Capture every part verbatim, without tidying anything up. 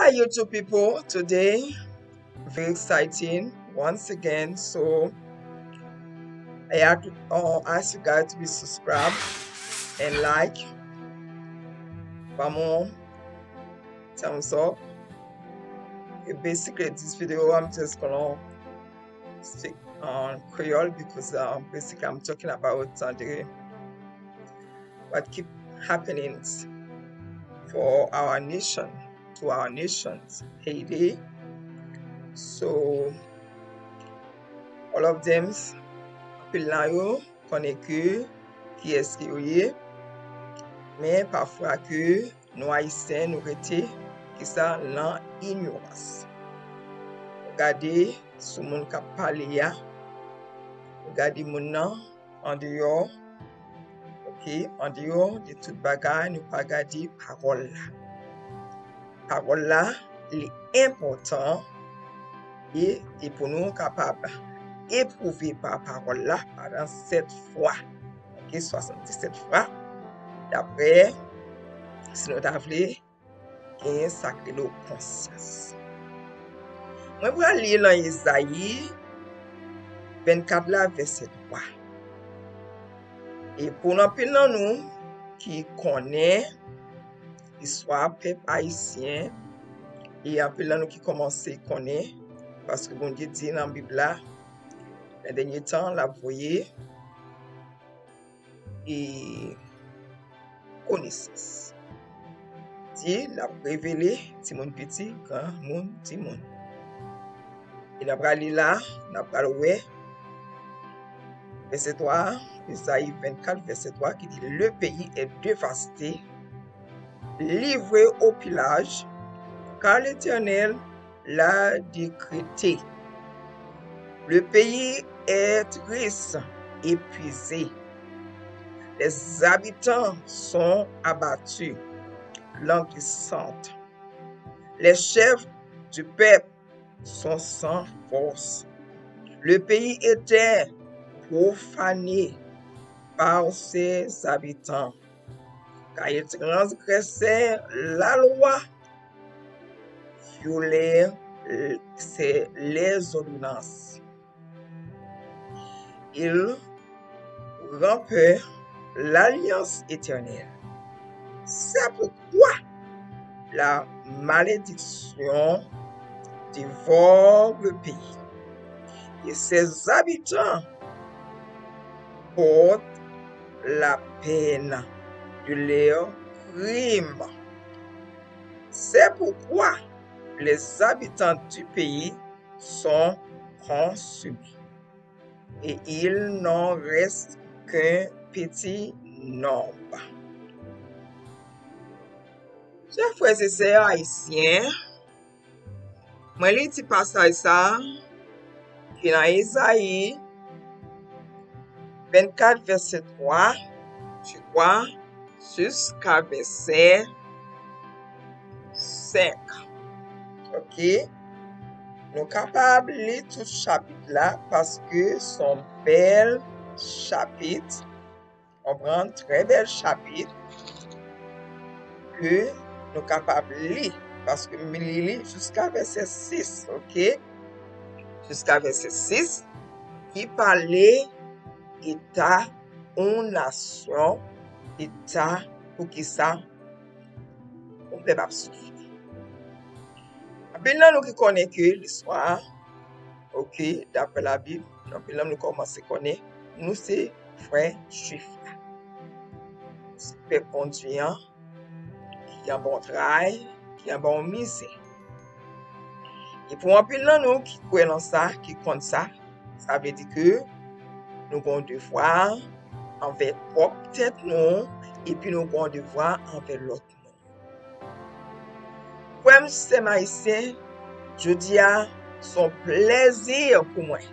Hi, YouTube people. Today, very exciting once again. So, I ask, uh, ask you guys to be subscribed and like. Vamos, thumbs up. And basically, this video, I'm just gonna speak on Creole because, um, basically, I'm talking about, uh, the what keep happening for our nation, to our nations, Haiti. So, all of them, anpil nan yo konnen ke kiyès ke yo ye, men pafwa ke nou Ayisyen, nou rete, kisa, nan inyorans. Gade sou moun k ap pale a, gade moun nan, andeyò, oke, andeyò de tout bagay, nou pa gade pawòl la. Pawòl la, li enpòtan e, e pou nou kapab epwouve pa pawòl la pandan sèt fwa, oke, swasanndisèt fwa, daprè, si nou ta vle, genyen sa k rele w konsyans. Mwen pral li nan Ezayi vennkat la, vèsè twa. E pou anpil nan nou ki konnen istwa pèp ayisyen, e anpil nan nou ki kòmanse konnen, paske Bondye di nan Bib la, nan dènye tan, l ap voye e konesans. Di, l ap revele timoun piti, granmoun, timoun. E n ap pral li la, n ap pral wè vèsè twa, Ezayi vennkat, vèsè twa, ki di, Le pays est dévasté, livré au pillage, car l'Éternel l'a décrété. Le pays est triste, épuisé. Les habitants sont abattus, languissantes. Les chefs du peuple sont sans force. Le pays était profané par ses habitants, car ils transgressaient la loi, violèrent, euh, ses, les ordonnances. Ils rompirent l'alliance éternelle. C'est pourquoi la malédiction dévore le pays, et ses habitants portent la peine de leurs crimes. C'est pourquoi les habitants du pays sont consumés, et il n'en reste qu'un petit nombre. Chè frè e sè ayisyen, mwen li ti pasaj sa a ki nan Ezayi vennkat, vèsè twa, je crois, jiska vèsè senk. Oke? Nou kapab li tout chapit la paske se yon bèl chapit. Konprann, trè bèl chapit ke nou kapab li, paske m li li jiska vèsè sis, oke? Jiska vèsè sis, ki pale eta yon nasyon, eta poukisa yon pèp ap soufri. Anpil nan nou ki konnen ke listwa, oke, daprè Labib, anpil nan nou kòmanse konnen, nou se frè jwif la. Se pèp Bondye an ki anba yon tray, ki anba yon mizè. E pou anpil nan nou ki kwè nan sa, ki konn sa, sa vle di ke nou gen yon devwa anvè pwòp tèt nou, epi nou gen yon devwa anvè lòt moun. Frè m, sè m ayisyen, jodi a, se yon plèzi pou mwen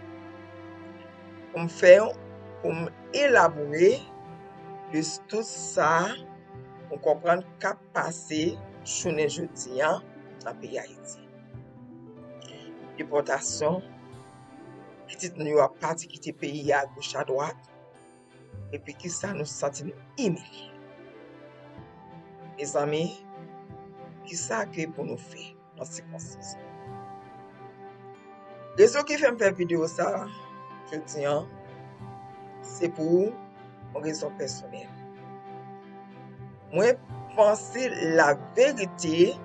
pou m fè, pou m elabore de tout sa, pou m konprann k ap pase jounen jodi a nan peyi Ayiti. Depòtasyon, pitit nou yo ap pati kite peyi a agoch adwat, epi kisa nou santi nou imilye. Mezanmi, kisa ke pou nou fè? nan sikonstans. Rezon ki fè m fè videyo sa jodi an, se pou yon rezon pèsonèl. Mwen panse laverite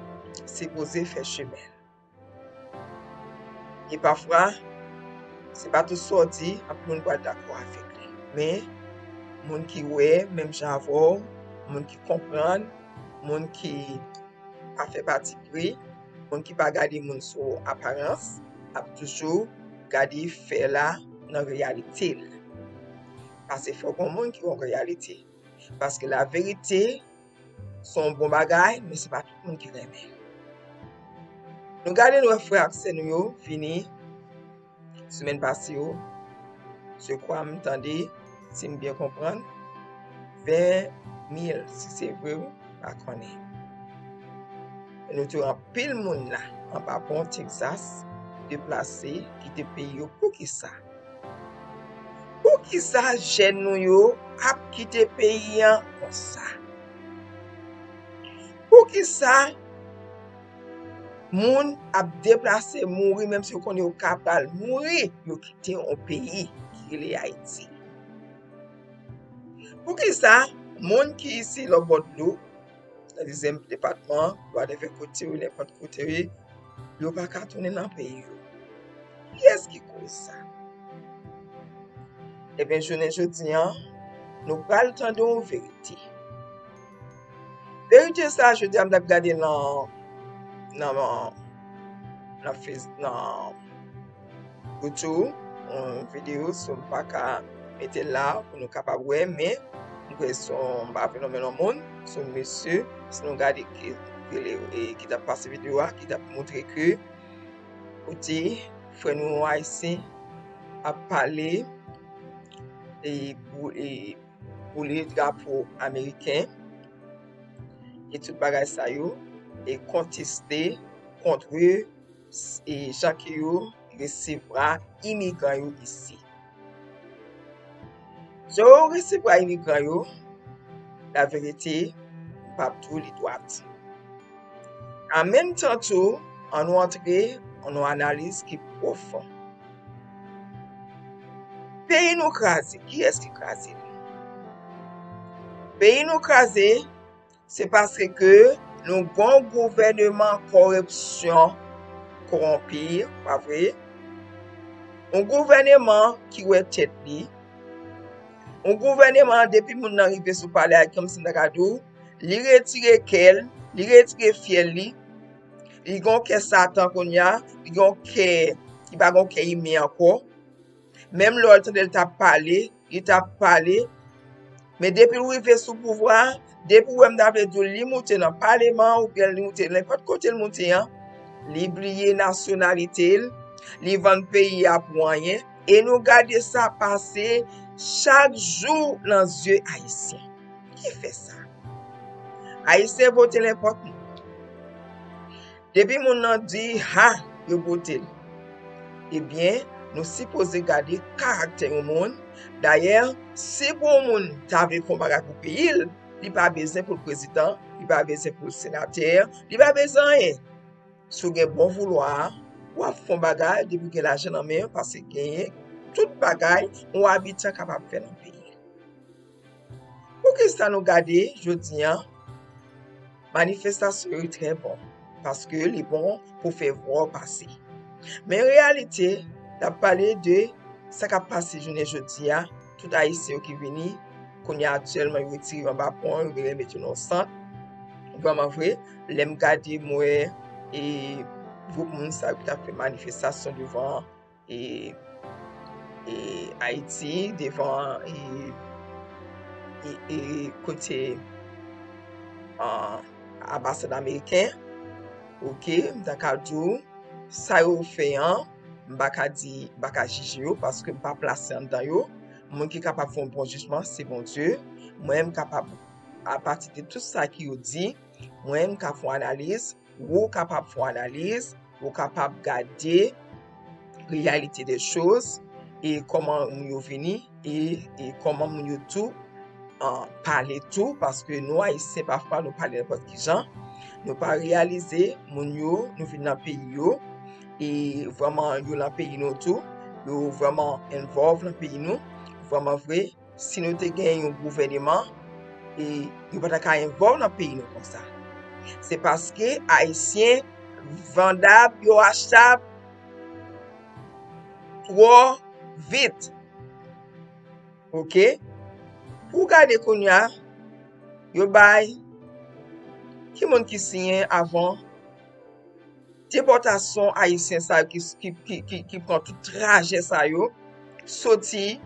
sipoze fè chemen l. E pafwa, se pa tout sa w di, anpil moun pral dakò avèk li. Men, moun ki wè menm jan avè w, moun ki konprann, moun ki pa fè pati pri, moun ki pa gade moun sou aparans, ap toujou gade fè la nan reyalite l. Pase fòk yon moun ki wè yon reyalite. Paske laverite se yon bon bagay, men se pa tout moun ki renmen. Nou gade, nou wè frè ak sè nou yo vini semèn pase yo, je crois m tande, si m byen konprann, ven mil, si se vre, m pa konnen. Nou te wè anpil moun la, anba pon Texas, deplase, kite peyi yo. Poukisa? Poukisa jèn nou yo ap kite peyi an konsa? Poukisa moun ap deplase, mouri, menm si yo konnen yo ka pral mouri, yo kite yon peyi ki rele Ayiti? Poukisa moun ki isi lòtbò dlo, nan dezyèm depatman, whatever kote yo, nenpòt kote yo, yo pa ka tounen nan peyi yo? Kiyès ki koz sa? Ebyen, jounen jodi an, nou pral tande yon verite. Verite sa, jodi a, m t ap gade nan, nan, nan, Face-, nan YouTube, yon videyo, so m pa ka mete l la pou nou kapab wè, men m kwè se yon, m pa vle nonmen non moun, se yon mesye, si nou gade ki, ki, e, ki t ap pase videyo a, ki t ap montre ke kote frè nou ayisyen ap pale e pou, e boule drapo ameriken e tout bagay sa yo, e konteste kont e jan ke yo resevwa imigran yo isi. Jan yo resevwa imigran yo, laverite, m p ap di w li dwat. An menm tan tou, ann nou antre nan yon analiz ki pwofon. Peyi nou kraze, kiyès ki kraze l? Peyi nou kraze, se paske nou gen yon gouvèneman kòripsyon, kowonpi, pa vre? Yon gouvèneman ki wè tèt li. Yon gouvèneman, depi moun nan rive sou palè a, kòmsi m ta ka di w, li retire kè l, li retire fyèl li, li gen yon kè Satan kounye a, li gen yon kè, li pa gen yon kè imen ankò. Menm lè w tande l t ap pale, li t ap pale. Men depi l rive sou pouvwa a, depi w wè m ta vle di w, li moute nan paleman an oubyen li moute nenpòt kote l moute an, li bliye nasyonalite l, li vann peyi a pou anyen. E nou gade sa pase chak jou nan zye Ayisyen. Ki fè sa? Ayisyen vote nenpòt moun. Depi moun nan di ha, yo vote l. Ebyen, nou sipoze gade karaktè yon moun. Dayè, si pou yon moun ta vle fè yon bagay pou peyi l, li pa bezwen pou l prezidan, li pa bezwen pou l senatè, li pa bezwen anyen. Si w gen bon voulwa, w ap fè yon bagay, depi w gen lajan nan men w, paske genyen tout bagay yon abitan kapab fè nan peyi. Poukisa nou gade jodi a, manifestasyon yo trè bon, paske li bon pou fè vwa w pase. Men reyalite, n ap pale de sa k ap pase jounen jodi a, tout Ayisyen yo ki vini, kounye a aktyèlman yo retire yo anba pon, yo genlè mete yo nan yon sant. Vrèman vre, lè m gade, m wè, e, gwoup moun sa yo ki t ap fè manifestasyon devan e, e, Ayiti, devan, e, e, e, kote, a, anbasad ameriken. Oke, m ta ka di w, sa yo fè an, m pa ka di, m pa ka jije yo, paske m pa plase anndan yo. Moun ki kapab fè yon bon jijman, se Bondye. Mwen, m kapab, apati de tout sa ki yo di, mwen, m ka fè yon analiz, ou kapab fè yon analiz, ou kapab gade reyalite de choz, e kòman moun yo vini, e, e kòman moun yo tou, a, pale tou, paske nou Ayisyen, pafwa, nou pale nenpòt ki jan. Nou pa reyalize moun yo, nou vin nan peyi yo, e vrèman yo nan peyi nou tou, yo vrèman involve nan peyi nou, vrèman vre, si nou te gen yon gouvèneman, e yo pa ta ka envòl nan peyi nou konsa. Se paske Ayisyen vandab, yo achtab twò vit. Oke? Pou w gade kounye a, yo bay, ki moun ki siyen avan depòtasyon Ayisyen sa yo ki, ki, ki, ki, ki pran tout trajè sa yo, soti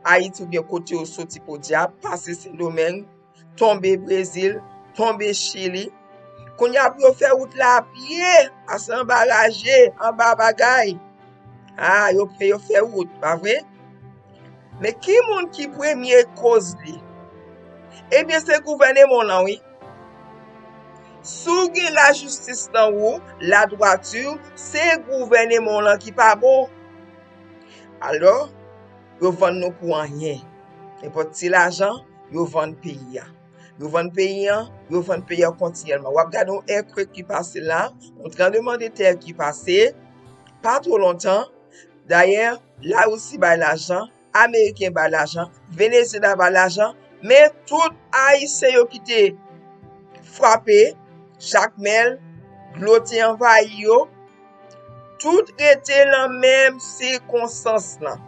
Ayiti oubyen kote yo soti podyab, pase Sendomeng, tonbe Brezil, tonbe Chili. Kounye a pou yo fè wout la a pye, pase anba raje, anba bagay. Ah, yo pye, yo fè wout, pa vre? Men ki moun ki premye koz li? Ebyen, se gouvèneman w lan, wi. Si w gen lajistis nan ou, ladwati, se gouvèneman w lan ki pa bon. Alò, yo vann nou pou anyen. Nenpòt ti lajan, yo vann peyi a. Yo vann peyi an, yo vann peyi an kontinyèlman. W ap gade yon earthquake ki pase la, yon tranblemanntè ki pase, pa twò lontan. Dayè, Larisi bay lajan, Ameriken bay lajan, Venezyela bay lajan, men tout Ayisyen yo ki te frape, Jakmèl, dlo te anvayi yo, tout rete nan menm sikonstans lan.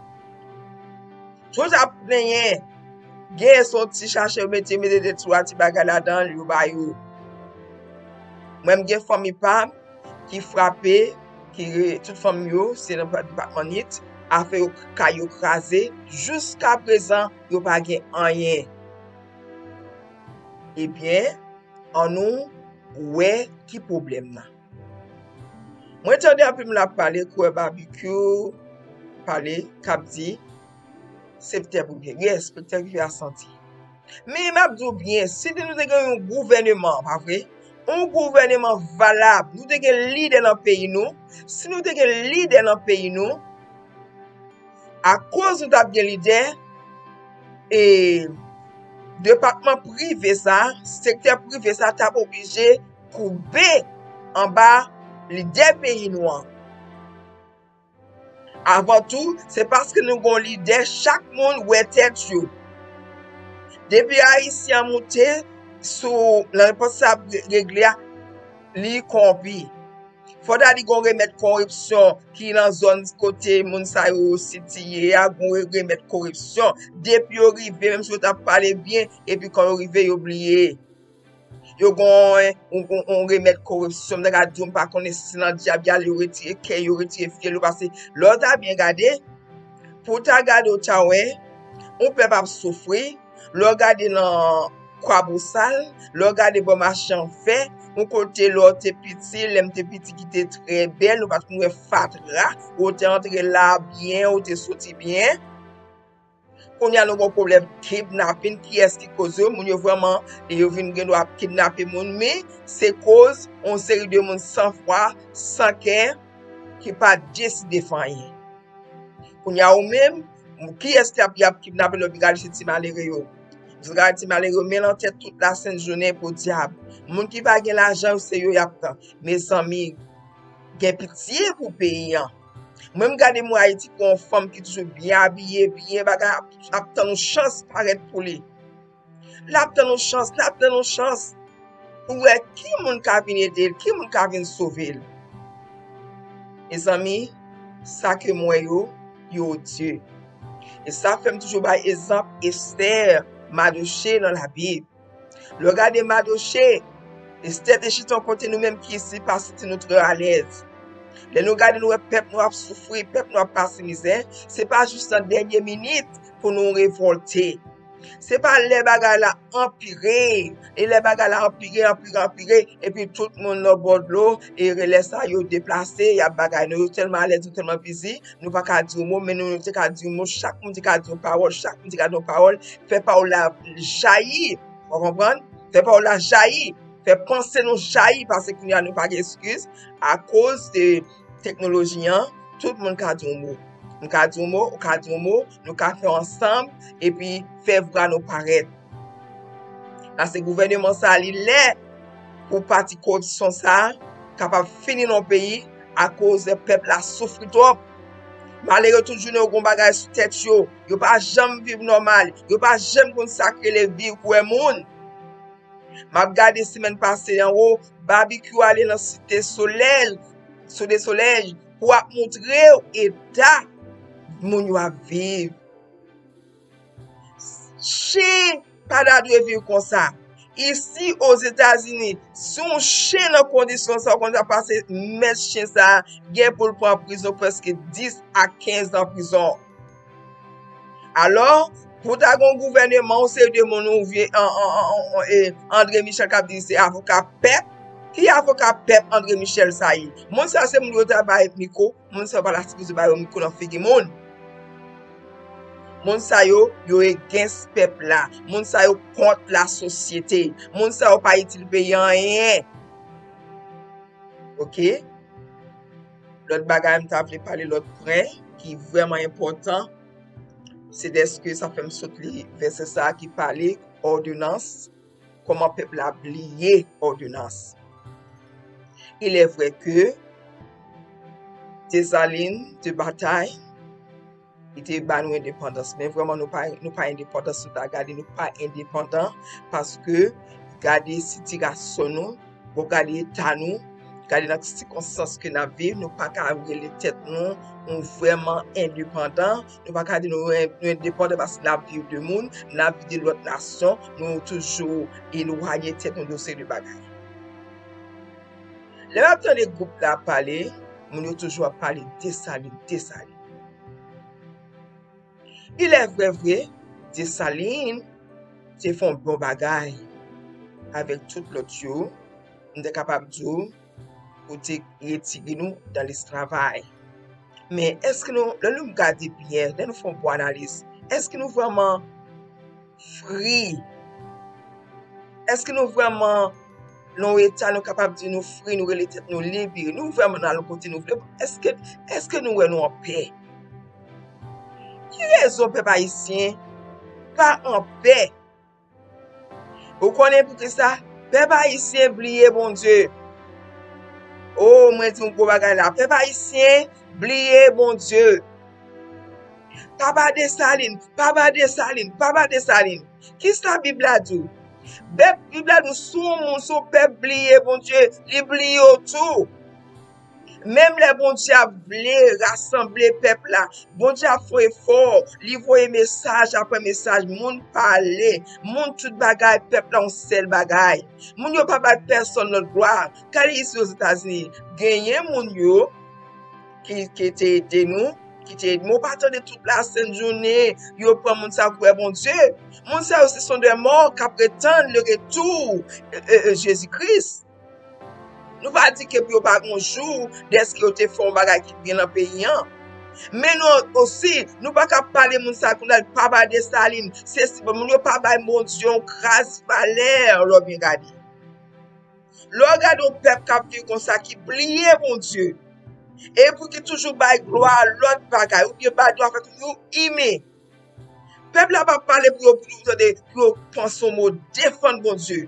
Tout ap plenyen, gen se yon ti sachè yo mete, mete de twa ti bagay ladan l, yo ba yo. Mwen, m gen fanmi pa m ki frape, ki re-, tout fanmi yo, se nan depatman Nit, afè yo, kay yo kraze, jiska prezan, yo pa gen anyen. Ebyen, ann nou wè ki pwoblèm nan. Mwen tande anpil moun ap pale, kwè Babikyou pale, k ap di, sektè prive. Yes, sektè prive a santi. Men m ap di w byen, si te nou te gen yon gouvèneman, pa vre? Yon gouvèneman valab, nou te gen lidè nan peyi nou, si nou te gen lidè nan peyi nou, akoz nou t ap gen lidè, e depatman prive sa, sektè prive sa t ap oblije koube anba lidè peyi nou an. Avan tou, se paske nou gen yon lidè, chak moun wè tèt yo. Depi Ayisyen an moute sou, nan nenpòt sa ap re-, regle a, li kòwonpi. Fò ta di gen yon remèt koripsyon ki nan zòn kote moun sa yo sitiye a, gen yon remèt koripsyon. Depi yo rive, menm si yo t ap pale byen, epi kan yo rive, yo bliye. Yo gen yon, yon, yon remèt koripsyon. M ta ka di w, m pa konnen si se nan dyab y ale, yo retire kè, yo retire fyèl yo, paske lè w ta byen gade, pou w ta gade, w ta wè, yon pèp ap soufri. Lè w gade nan Kwabosal, lè w gade bò mache an fè, yon kote lè w te piti, lè m te piti ki te trè bèl, nou pa t konn wè fatra, ou te antre la byen, ou te soti byen. Kounye a nou gen pwoblèm kidnapin, kiyès ki koze yo? Moun yo vrèman, yo vin gen dwa ap kidnape moun, men se koz yon seri de moun san fwa, san kè, ki pa deside fè anyen. Kounye a ou menm, kiyès ki ap, y ap kidnape lè w vin gade se ti malere yo. Vin gade ti malere yo, men nan tèt tout lasent jounen podyab. Moun ki pa gen lajan yo, se yo y ap pran. Mezanmi, gen pitye pou peyi an. Mwen, m gade mwen Ayiti pou yon fanm ki toujou byen abiye, byen bagay, ap, ap tann yon chans parèt pou li. L ap tann yon chans, l ap tann yon chans. Pou wè ki moun ka vin ede l, ki moun ka vin sove l. Mezanmi, sa ke m wè yo, yo odye. E sa fè m toujou bay egzanp Estè, Madoche nan Labib. Lè w gade Madoche, Estè te chita yon kote nou menm ki isit pa santi nou trè alèz. Lè nou gade, nou wè pèp nou ap soufri, pèp nou ap pase mizè, se pa jis nan dènye minit pou nou revòlte. Se pa lè bagay la anpire, e lè bagay la anpire, anpire, anpire, epi tout moun nan bò dlo, e lè sa yo deplase, y ap bagay nou, yo tèlman alèz, yo tèlman bizi, nou pa ka di yon mo, men nou, nou te ka di yon mo, chak moun te ka di yon pawòl, chak moun te ka di yon pawòl, fè pawòl la jayi, w konprann? Fè pawòl la jayi, fè panse nou jayi, paske kounye a nou pa gen eskiz, akoz de teknoloji an, tout moun ka di yon mo. M ka di yon mo, ou ka di yon mo, nou ka fè ansanm, epi fè vwa nou parèt. Paske gouvèneman sa, li lè, pou pati koripsyon sa a kapab fini nan yon peyi, akoz pèp la soufri twòp. Malere tout jounen yo gen yon bagay sou tèt yo, yo pa janm viv nòmal, yo pa janm konn sa k rele viv kouwè moun. M ap gade semèn pase anwo, Babikyou ale nan Site Solèy, Site Solèy, pou ap montre w eta moun yo ap viv. Chen pa ta dwe viv konsa. Isi, Ozetazini, si yon chen nan kondisyon sa, ou konn sa pase, mèt chen sa a gen pou l pran prizon prèske dis a kenz an prizon. Alò, pou ta gen yon gouvèneman, yon seri de moun, ou vye, an, an, an, an, e, André Michel k ap di se avoka pèp. Ki avoka pèp André Michel sa ye? Moun sa se moun yo ta bay mikwo, moun sa yo pa ta sipoze ba yo mikwo nan figi moun. Moun sa yo, yo against pèp la. Moun sa yo kont lasosyete. Moun sa yo pa itil peyi anyen. Oke? Lòt bagay m ta vle pale, lòt pwen ki vrèman enpòtan, se dèske sa fè m sot li vèsè sa a ki pale òdonans, kòman pèp la bliye òdonans. Il est vrai que Desalin te batay, li te ba nou endepandans. Men vrèman, nou pa, nou pa endepandans, nou ta gade, nou pa endepandan, paske gade sitiyasyon nou, bon, gade eta nou, gade nan sikonstans ke n ap viv, nou pa ka rele tèt nou, nou vrèman endepandan, nou pa ka di nou, nou endepandan paske n ap viv de moun, n ap viv de lòt nasyon, nou toujou elwaye tèt nou de yon seri de bagay. Lè m ap tande gwoup la ap pale, moun yo toujou ap pale Desalin, Desalin. Il est vrai, vre, Desalin te fè yon bon bagay avèk tout lòt yo, m te kapab di w, pou te retire nou dan lesklavay. Men èske nou, lè nou gade byen, lè nou fè yon bon analiz, èske nou vrèman fri? Èske nou vrèman nan yon eta nou kapab di nou fri, nou rele tèt nou lib, nou vrèman nan kote nou vle? Èske, èske nou wè nou anpè? Ki rezon pèp ayisyen pa anpè? Ou konnen poukisa? Pèp ayisyen bliye Bondye. O, mwen di yon gwo bagay la. Pèp ayisyen bliye Bondye. Papa Desalin, papa Desalin, papa Desalin. Kisa Bib la di w? Bèp, Bib la di w, si yon moun, si yon pèp bliye Bondye, li bliye w tou. Menm lè Bondye ap vle rasanble pèp la, Bondye ap fè efò, li voye mesaj apre mesaj, moun pale, moun tout bagay, pèp la yon sèl bagay. Moun yo pa bay pèsonn lòt glwa. Gade isi Ozetazini, genyen moun yo ki, ki te ede nou, ki te ede, men w pa tande tout lasent jounen, yo pran moun sa pou wè Bondye. Moun sa yo, se sont des morts k ap retann le retour, e, e, e, Jezi Kris. Nou pa di ke pou yo pa gen yon jou, dèske yo te fè yon bagay ki byen nan peyi an. Men nou osi, nou pa ka pale moun sa kounye a, papa Desalin, se si bon, moun yo pa bay Bondye yon kras valè, lè w byen gade. Lè w gade yon pèp k ap viv konsa, ki bliye Bondye, epi ki toujou bay glwa a lòt bagay, oubyen bay glwa a yon imen, pèp la pa pale pou yo, pou yo tande, pou yo panse yon mo defann Bondye.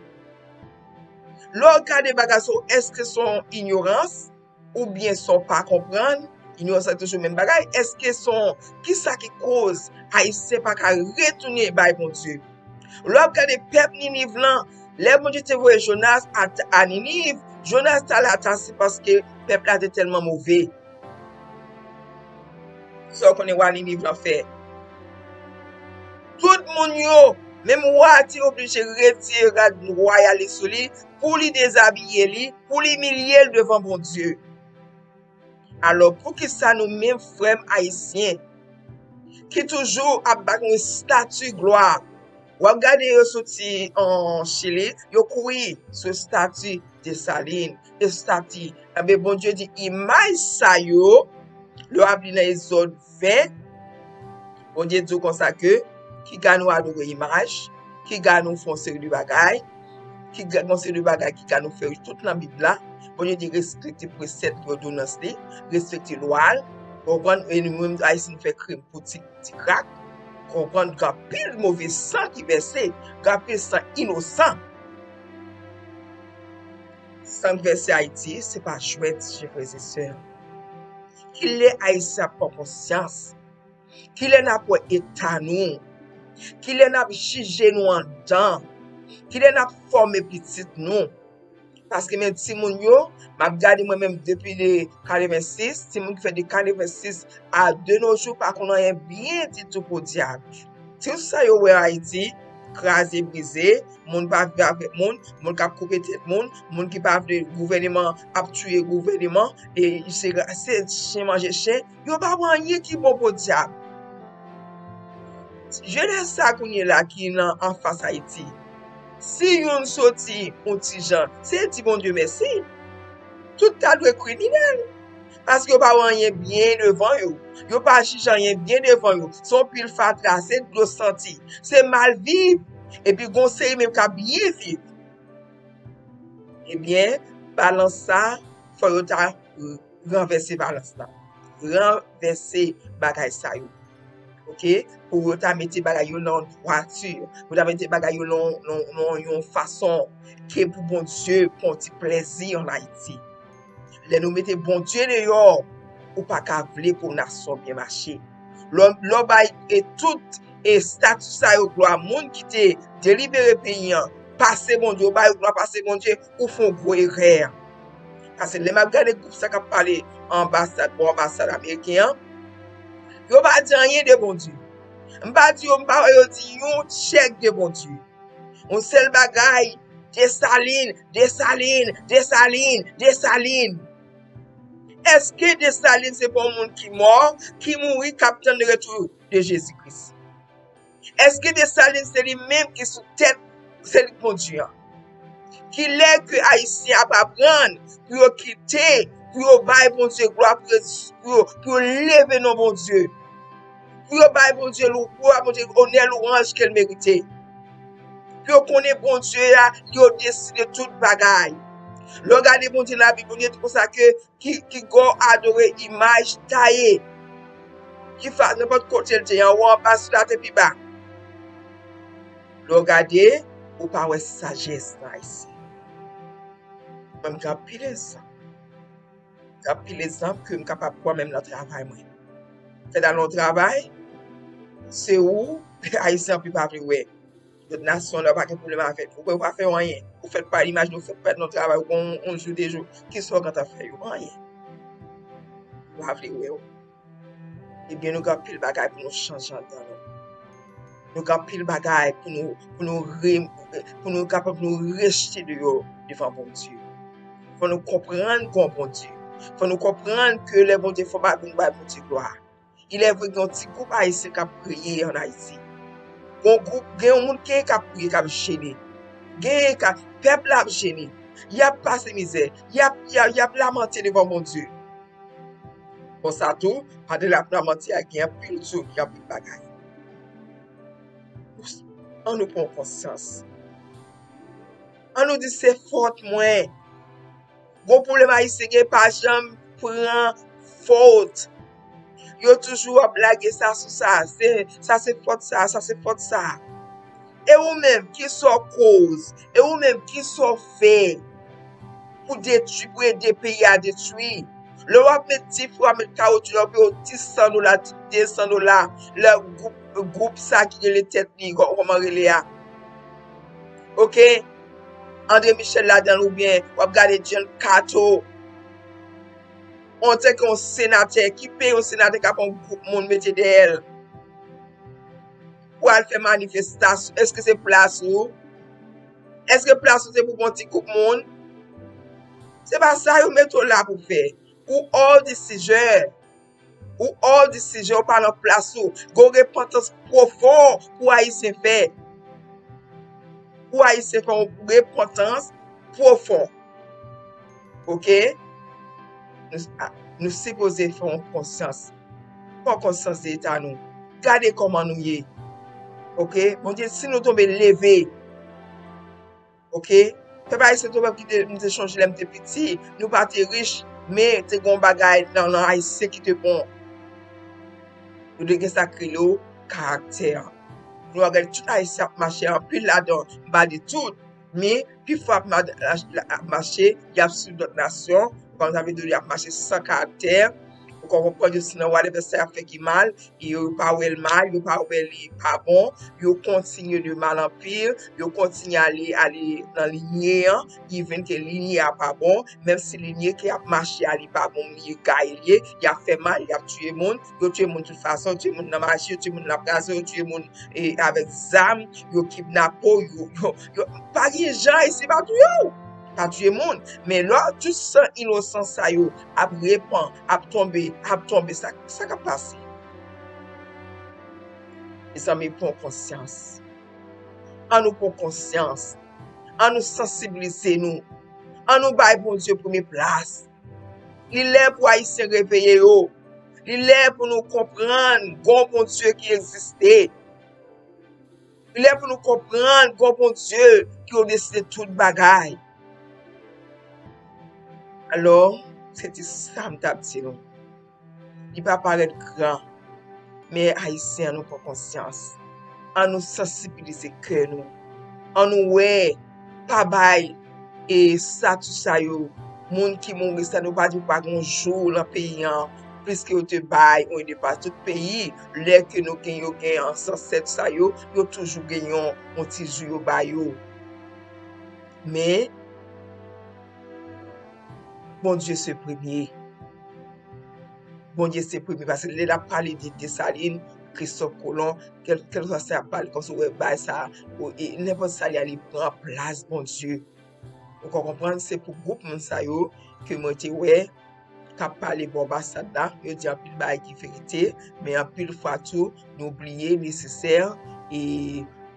Lè w gade bagay sa yo, èske se yon inyorans oubyen sa w pa konprann? Inyorans la toujou menm bagay. Èske se yon, kisa ki koz Ayisyen pa ka retounen bay Bondye? Lè w ap gade pèp Niniv lan, lè Bondye te voye Jonas a, a Niniv, Jonas t al a Tasi paske pèp la te tèlman move. Sa w konnen wa Niniv lan fè? Tout moun yo, menm wa a te oblije retire rad wayal li sou li, pou li dezabiye li, pou li imilye l devan Bondye. Alò, poukisa nou menm, frè m ayisyen, ki toujou ap bay yon estati glwa, w ap gade yo soti an Chili, yo kouri sou estati Desalin, estati. Enben, Bondye di imaj sa yo, lè w ap li nan Egzòd ven, Bondye di w konsa ke, kiga nou adore imaj, kiga nou fè yon seri de bagay, kiga, yon seri de bagay kiga nou fè tout nan Bib la. Bondye di respekte presèp li, òdonans li, respekte lwa l. Ou konprann? E nou menm Ayisyen nou fè krim pou ti, ti krak. Ou konprann? Gen anpil move san ki vèse, gen anpil san inosan. San vèse Ayiti, se pa jwèt, chè frè e sè. Kilè Ayisyen ap pran konsyans? Kilè n ap wè eta nou? Kilè n ap jije nou anndan? Kilè n ap fòme pitit nou? Paske men timoun yo, m ap gade mwen menm depi de katrevensis, timoun ki fèt de katrevensis a de nos jours pa konn anyen byen ditou podyab. Tout sa yo wè Ayiti, kraze, brize, moun pa viv avèk moun, moun k ap koupe tèt moun, moun ki pa vle gouvèneman ap touye gouvèneman, e se, se chen manje chen, yo pa wè anyen ki bon podyab. Jenès sa kounye la ki nan anfas Ayiti, si youn soti yon ti jan, se di Bondye mèsi. Tout ta dwe kriminèl. Paske yo pa wè anyen byen devan yo. Yo pa jije anyen byen devan yo. Se yon pil fatra, se dlo santi, se mal viv. Epi gon seri menm k ap byen viv. Ebyen, balans sa, fò yo ta ranvèse balans la. Ranvèse bagay sa yo. Oke? Pou yo ta mete bagay yo nan dwati. Pou yo ta mete bagay yo nan, nan, nan yon fason ke pou Bondye pran ti plèzi ann Ayiti. Lè nou mete Bondye deyò, ou pa ka vle pou nasyon byen mache. Lè, lè w bay e tout e estati sa yo glwa, moun ki te delibere peyi an, pase Bondye, ou ba yo glwa pase Bondye, ou fè yon gwo erè. Paske lè m ap gade gwoup sa k ap pale anbasad, bò anbasad ameriken an, yo pa di anyen de Bondye. M pa di yo, m pa wè yo di yon tchèk de Bondye. Yon sèl bagay, Desalin, Desalin, Desalin, Desalin. Èske Desalin se pa yon moun ki mò, ki mouri, k ap tann retou de Jezi Kris? Èske Desalin se li menm ki sou tèt, se li k Bondye an? Kilè ke Ayisyen ap aprann pou yo kite, pou yo bay Bondye glwa, pou yo, pou yo, pou yo leve non Bondye, pou yo bay Bondye lou, pou yo bay Bondye onè, lwanj ke l merite? Pou yo konnen Bondye a, li odesi de tout bagay. Lè w gade Bondye nan Labib, Bondye di konsa ke ki, ki gò adore imaj taye. Ki fa, nenpòt kote l te ye, anwo, anba, sou latè, pi ba. Lè w gade, ou pa wè sajès nan Ayisyen. Mwen, m gen anpil egzanp. M gen anpil egzanp ke m kapab pran menm nan travay mwen. Fèt al nan travay, se ou, Ayisyen anpil pa vle wè. Lòt nasyon la pa gen pwoblèm avèk ou. Ou pa fè yo anyen. Ou fèt pa imaj nou, ou fèt pèd nan travay, ou gon yon jou, de jou. Kisa w gentan fè yo? Anyen. Yo pa vle wè w. Ebyen, nou gen anpil bagay pou nou chanje anndan nou. Nou gen anpil bagay pou nou, pou nou re-, pou nou kapab nou rejte deyò devan Bondye. Fò nou konprann gon Bondye. Fò nou konprann ke lè Bondye fè yon bagay, nou bay Bondye glwa. Il est vrai, gen yon ti gwoup ayisyen k ap preye ann Ayiti. Gon gwoup, gen yon moun, gen k ap priye, k ap jene. Gen k ap, pèp la ap jene. Y ap pase mizè. Y ap, y ap, y ap lamante devan Bondye. Konsa tou, pandan l ap lamante a, gen anpil dzomi, anpil bagay. Ann nou pran konsyans. Ann nou di se fòt mwen. Gon pwoblèm ayisyen gen pa janm pran fòt. Yo toujou ap lage sa sou sa. Se, sa se fòt sa, sa se fòt sa. E ou menm, kisa w koz? E ou menm, kisa w fè pou detwi, pou ede peyi a detwi? Lè w ap met dife, w ap met kawotchou, lè w ap peye w dis san dola, de san dola, lè gwoup, gwoup sa ki rele tèt li, kò-, kòman rele a? Oke? André Michel ladan l oubyen w ap gade John Kato. Antanke yon senatè, ki peye yon senatè k ap pran yon gwoup moun mete dèyè l pou al fè manifestasyon? Èske se plas ou? Èske plas ou se pou bon ti gwoup moun? Se pa sa yo mete w la pou fè. Ou hors de sujet. Ou hors de sujet, ou pa nan plas ou. Gon repantans pwofon pou Ayisyen fè. Pou Ayisyen fè yon repantans pwofon. Oke? Nou, nou sipoze fè yon konsyans. Pran konsyans de eta nou. Gade kòman nou ye. Oke? Bondye, si nou tonbe, leve. Oke? Pèp ayisyen tou, pèp ki te, m te chonje lè m te piti, nou pa te rich, men te gon bagay nan, nan ayisyen ki te bon. Nou te gen sa k rele karaktè. Nou a gade tout ayisyen ap mache, anpil ladan, m pa di tout, Men, pifò ap ma-, la, la, ap mache, y ap swiv lòt nasyon, kòm sa vle di y ap mache san karaktè, ou konprann, yo si nan whatever sa y ap fè ki mal, e yo pa wè l mal, yo pa wè li pa bon, yo kontinye de mal an pil, yo kontinye ale, ale nan linye an, even ke linye a pa bon, menm si linye ke ap mache a li pa bon, li gaye li ye, y ap fè mal, y ap tiye moun, yo tiye moun tout fason, yo tiye moun nan mache, yo tiye moun nan kraze, yo tiye moun e, avèk zam, yo kidnape w, yo, yo, yo, pa gen jan Ayisyen pa touye w, pa touye moun. Men lè tout san inosan sa yo ap repan, ap tonbe, ap tonbe, sa, sa k ap pase? Mezanmi, pran konsyans. An nou pran konsyans. An nou sansibilize nou. An nou bay Bondye premye plas. Li lè pou Ayisyen reveye yo. Li lè pou nou konprann gon Bondye ki egziste. Li lè pou nou konprann gon Bondye ki odesi de tout bagay. Alò, se te sa m t ap di nou. Li pa parèt gran, men Ayisyen, an nou pran konsyans. An nou sansibilize kè nou. An nou wè, pa bay e estati sa yo, moun ki mouri sa, nou pa di pa gen yon jou lan peyi an, pliske yo te bay yon endepandans. Tout peyi, lè ke nou gen, yo gen zansèt sa yo, yo toujou gen yon, yon ti jou yo ba yo. Men, Bondye se premye. Bondye se premye, paske lè n ap pale de Desalin, Kristòf Kolon, kèl, kèlkeswa sa y ap pale, kòmsi w wè bay sa, ou, e nenpòt sa li a, li pran plas Bondye. Ou ka konprann, se pou gwoup moun sa yo ke mwen te wè k ap pale bò anbasad la, yo di anpil bagay ki verite, men anpil fwa tou, nou bliye nesesè e,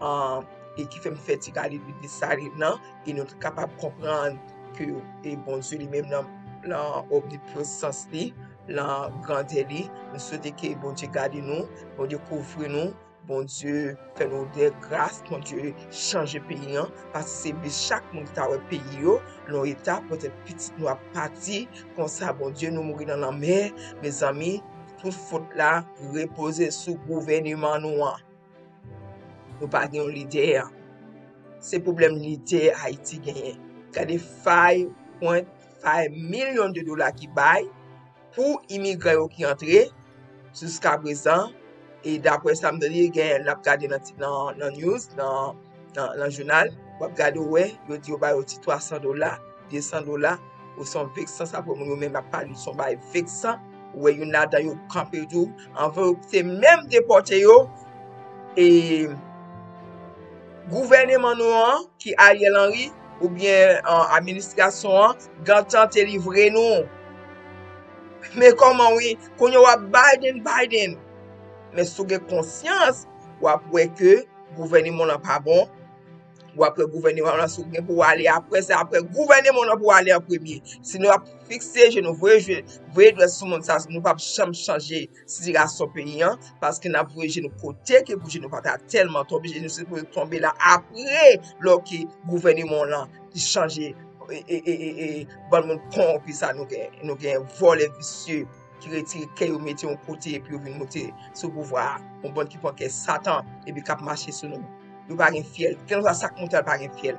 an, e ki fè m fè ti gade de Desalin nan, e nou t kapab konprann ke, e Bondye li menm nan, nan omnipresans li, nan grandè li, nou swete ke Bondye gade nou, Bondye kouvri nou, Bondye fè nou de gras, Bondye chanje peyi an, paske se bi chak moun ki ta wè peyi yo, nan eta, petèt pitit nou ap pati, konsa, Bondye, nou mouri nan lanmè, mezanmi, tout fot la repoze sou gouvèneman nou an. Nou pa gen yon lidè. Se pwoblèm lidè Ayiti genyen. Gade five point five milyon de dola ki bay pou imigran yo ki antre jiska prezan. E daprè sa m tande, gen, n ap gade nan, nan, nan news, nan, nan, nan jounal, w ap gade, w wè, yo di yo ba yo ti twa san dola, de san dola, ou se yon veksan, sa pou moun yo menm ap pale, se yon bagay veksan. Ou wè youn ladan yo kanpe tou, anvan yo te menm depòte yo, e gouvèneman nou an, ki Ariel Henry, oubyen, an, administrasyon an, gentan te livre nou. Men kòman wi, kounye a w ap Biden, Biden. Men si w gen konsyans, w ap wè ke gouvèneman w lan pa bon. W ap wè gouvèneman w lan, si w gen pou w ale apre, se apre gouvèneman w lan pou w ale an premye. Si nou ap fikse je nou, voye je, voye dwèt sou moun sa, nou p ap janm chanje sitiyasyon peyi an, paske n ap voye je nou kote ke pou je nou pa ta tèlman tonbe, je nou sipoze tonbe la apre, lè ke gouvèneman w lan li chanje, e, e, e, e, e, bann moun kowonpi sa nou gen, nou gen vòlè visye ki retire kè yo mete yon kote epi yo vin moute sou pouvwa a, yon bann ki pran kè Satan epi k ap mache sou nou. Yo pa gen fyèl. Kèlkeswa sa k moute a, pa gen fyèl.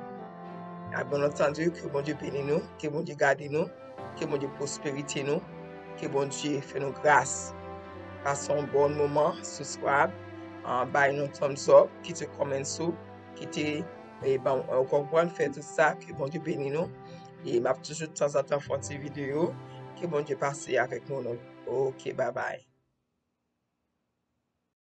A, byen antandi, ke Bondye beni nou, ke Bondye gade nou, ke Bondye pwosperite nou, ke Bondye fè nou gras. Pase yon bon moman, subscribe, ah, bay nou thumbs up, kite comments ou, kite, e, ban, ou konprann, fè tout sa, ke Bondye beni nou. E m ap toujou tanzantan fè yon ti videyo, ke Bondye pase avèk nou, nou. Ok, bye bye.